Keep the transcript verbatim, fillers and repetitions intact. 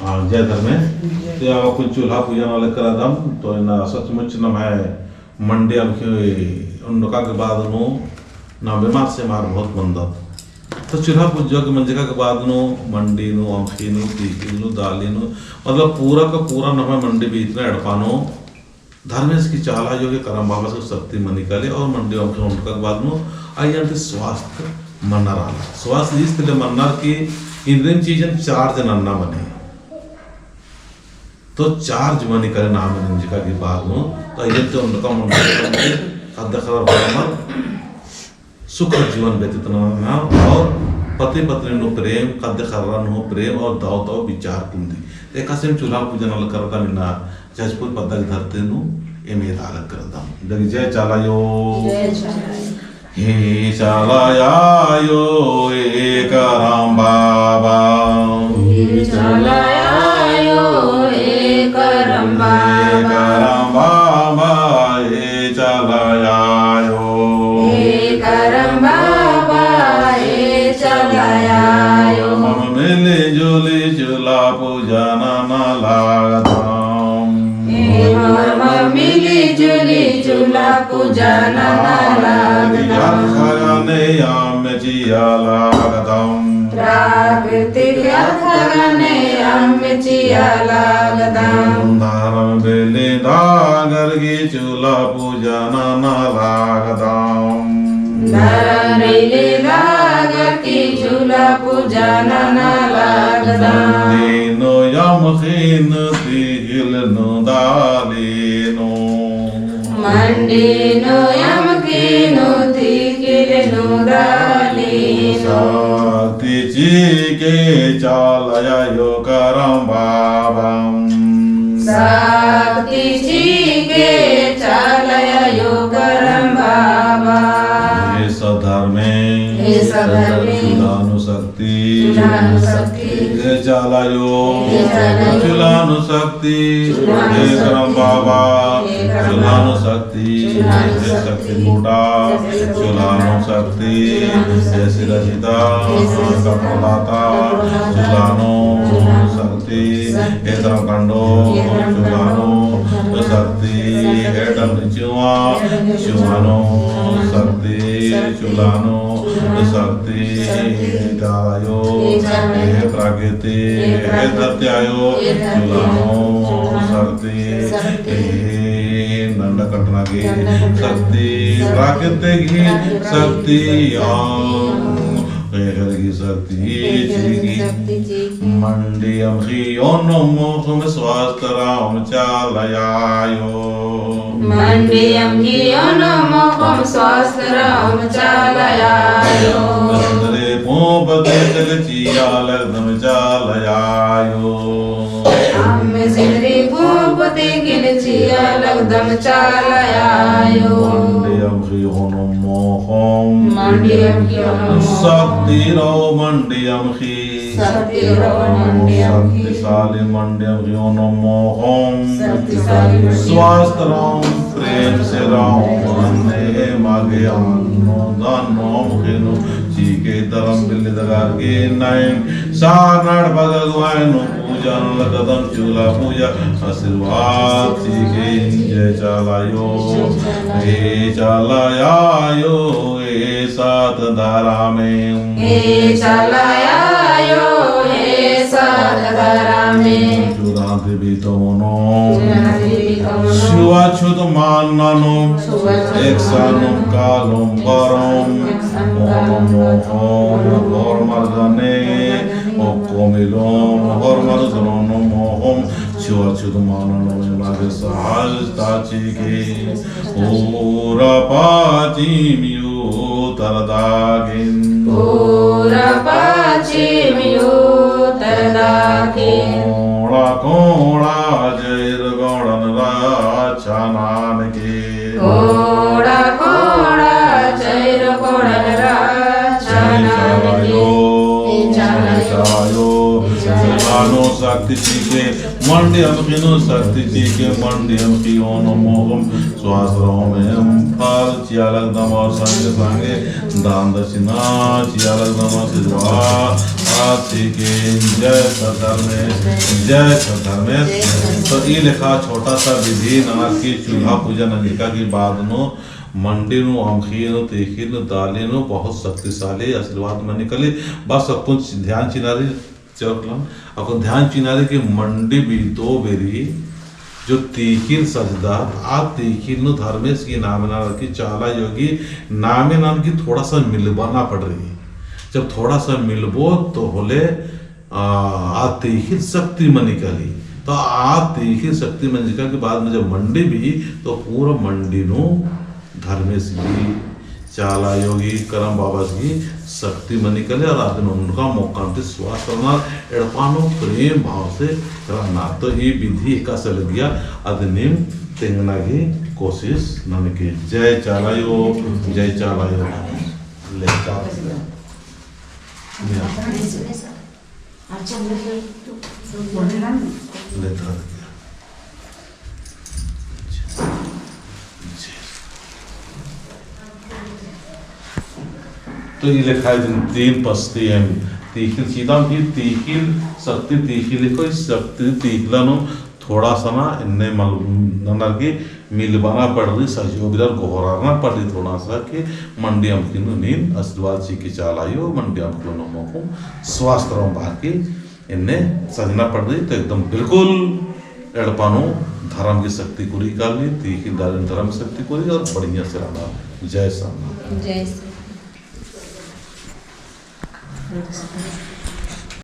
हाँ, जय धर्मे। जय। तो अब अक्कुन चूल्हा पूजा नना लगदम, तो इन्ना सचमुच नम्है मंडी अमख़ी ओंडका के बाद नू ना बेमार सेमार बहुत बंदत। तो चूल्हा पूजा के मंजका के बाद नू मंडी नू, अमख़ी नू, तीखिल नू, दाली नू, मतलब पूरा का पूरा नम्है मंडी बीतना एड़पा नू धर्मेस की चाला आयो गे करम बाबा से शक्ति मनी काली और मंडी अमख़ी ओंडका के बाद नू अइय्या ती स्वास्थ्य मन्नर आलर। स्वास्थ्य इस तले मन्नर की इन्द्रिम चीजन charge नन्ना मनी। तो charge मनी काली नाम निंजका की बाद नू, तो अइय्या ती ओंडका मंडी ख़द्द ख़र्रा बरमर सुख जीवन व्यतीत नना और पति पत्नी नू प्रेम, ख़द्द ख़र्रा नू प्रेम और दव दव विचार कुंदी। एकासे एम चूल्हा पूजा नना लगदम इन्ना जजपुर पद्दा की धरती नू एम एरा लगदम। जय चाला आयो। जय चाला आयो। हे चाला आयो, हे करम बाबा। हे चाला आयो, हे करम बाबा। हे करम बाबा, हे चाला आयो। हे करम बाबा, हे चाला आयो। हम मिली जुली चूल्हा पूजा नना लगदम। हे हम मिली जुली चूल्हा पूजा नना लगदम। अख़गने अम्म चिआ लगदम। प्राकृतिक अख़गने अम्म चिआ लगदम। धर्म बेली दागर की चूल्हा पूजा नना लगदम। धर्म बेली दागर की चूल्हा पूजा नना लगदम। मंडी नू अमख़ी नू तीखिल नू दाली नू। मंडी नू अमख़ी नू तीखिल नू दाली नू। शक्ति चिके चाला आयो करम बाबा। शक्ति चिके चाला आयो करम बाबा। हे सद्धर्मे। हे सद्धर्मे। चूल्हा नू शक्ति। चूल्हा नू शक्ति। हे चाला आयो। हे चाला आयो। चूल्हा नू शक्ति। चूल्हा नू शक्ति। हे करम बाबा। हे करम बाबा। चूल्हा नू शक्ति। चूल्हा नू शक्ति। हे शक्ति कोटा। शक्ति कोटा। चूल्हा नू शक्ति। चूल्हा नू शक्ति। हे सिरजिता। हे सिरजिता। कपड़दाता। कपड़दाता। चूल्हा नू शक्ति। शक्ति। हे धर्म कंडो। हे धर्म कंडो। चूल्हा नू शक्ति। शक्ति। हे डमरी चिउवा। चूल्हा नू शक्ति। शक्ति। चूल्हा नू शक्ति। शक्ति। हे चाला आयो। हे चाला आयो। हे प्राकृति। हे प्राकृति। हे धरती आयो। हे धरती आयो। चूल्हा नू शक्ति। शक्ति। हे नंडा कटना की शक्ति। शक्ति। प्राकृतिक ही शक्ति। शक्ति। अम्म, हे घर की शक्ति। हे घर की शक्ति। मंडी अमख़ी ओनोम मोख़ोम स्वस्थ रओम चाला आयो। मंडी अमख़ी ओनोम मोख़ोम स्वस्थ रओम चाला आयो। सिंदरी पूंप तीखिल चिआ लगदम चाला आयो। अम्म सिंदरी पूंप तीखिल चिआ लगदम चाला आयो। मंडी अमख़ी ओनोम मोख़ोम। मंडी अमख़ी ओनोम मोख़ोम। शक्ति रओ मंडी अमख़ी। शक्ति रओ मंडी अमख़ी। शक्तिशाली मंडी अमख़ी ओनोम मोख़ोम। शक्तिशाली मंडी। स्वस्थ रओम, प्रेम से रओम, अन्ने मागे अन्नो दन्नो अमख़ी नू चिके धर्म बेली दागर की नाइन सारनाथ बाबा अगुवाई नू पूजा नना लगदम, चूल्हा पूजा आशीर्वाद चिके। जय चाला आयो, हे चाला आयो, हे सत धरमे। हे चाला आयो, हे सत धरमे। चूल्हा ती बीतोम ओनोम। चूल्हा ती बीतोम ओनोम। छुआछूत मल ननोम। छुआछूत मल ननोम। एकसानुम कालोम बरोम। एकसानुम कालोम बरोम। ओनोम मोख़ोम, होरमर गने ओक्कोम इलोम, होरमर गने ओनोम मोख़ोम। छुआछूत मल ननोम, एमा गे सहजता चिके। पूरब पश्चिम उत्तर दक्खिन। पूरब पश्चिम उत्तर दक्खिन। कोंड़ा कोंड़ा चइर कोंड़न रछा ननके। कोंड़ा कोंड़ा चइर कोंड़न रछा ननके। हे चाला आयो। हे चाला आयो। हे चाला आयो। चूल्हा नू शक्ति चिके, मंडी अमख़ी नू शक्ति चिके, मंडी अमख़ी ओनोम मोख़ोम। स्वस्थ रओम एम फल चिआ लगदम और संगे संगे दान दक्षिणा चिआ लगदम। आशीर्वाद, जय सत धर्मेस, जय सत धर्मेस। तो ई लेखा छोटा सा विधि नना की चूल्हा पूजा नंजका की बाद नू मंडी नू, अमखी नू, तीखी नू, दाली नू बहुत शक्तिशाली आशीर्वाद मनी काली। बस अक्कुन ध्यान चिअना रई, चौकलन, अक्कुन ध्यान चिअना रई कि मंडी भी दो बेरी जो तीखिल सजदत, आ तीखिल नू धर्मेस गही नामे ननर की चाला अयो गही नामे ननर की थोड़ा सा मिलबअना पड़ रई। जब थोड़ा सा मिलबओत तो होले, आ, आ तीखिल शक्ति मनी काली। तो आ तीखिल शक्ति मंजका के बाद में जब मंडी भी, तो पूरा मंडी नू धर्मेस गही, चाला अयो गही, करम बाबस गही शक्ति मनी काली और अदिन ओन्टा मोख़ा ती स्वास्थ्य रअना, एड़पा नू प्रेम भाव से रअना। तो ई विधि एकासे लगिया, अदिन नीम तेंगना गही कोशिश ननके। जय चाला अयो, जय चाला अयो। ले चाला। ले धर दिया। तो ई लेखा दिन तीन पस्ती एम तीखिल चिदम की तीखिल शक्ति तीखिल को शक्ति तीखिला नू थोड़ा सा ना इन्ने मल ननर की मिलबअना पड़ रई, सहयोग दर गोहरारना पड़ रई थोड़ा सा कि मंडी अमखी नू नीन आशीर्वाद चिके चाला अयो, मंडी अमखी नू मोख़ोम स्वास्थ्य रओम बअर की इन्ने सजना पड़ रई। तो एकदम बिल्कुल एड़पा नू धर्म की शक्ति कुरी काली, तीखिल दाली नू धर्म की शक्ति कुरी और बढ़िया से रअना। जय सरना। जय सरना।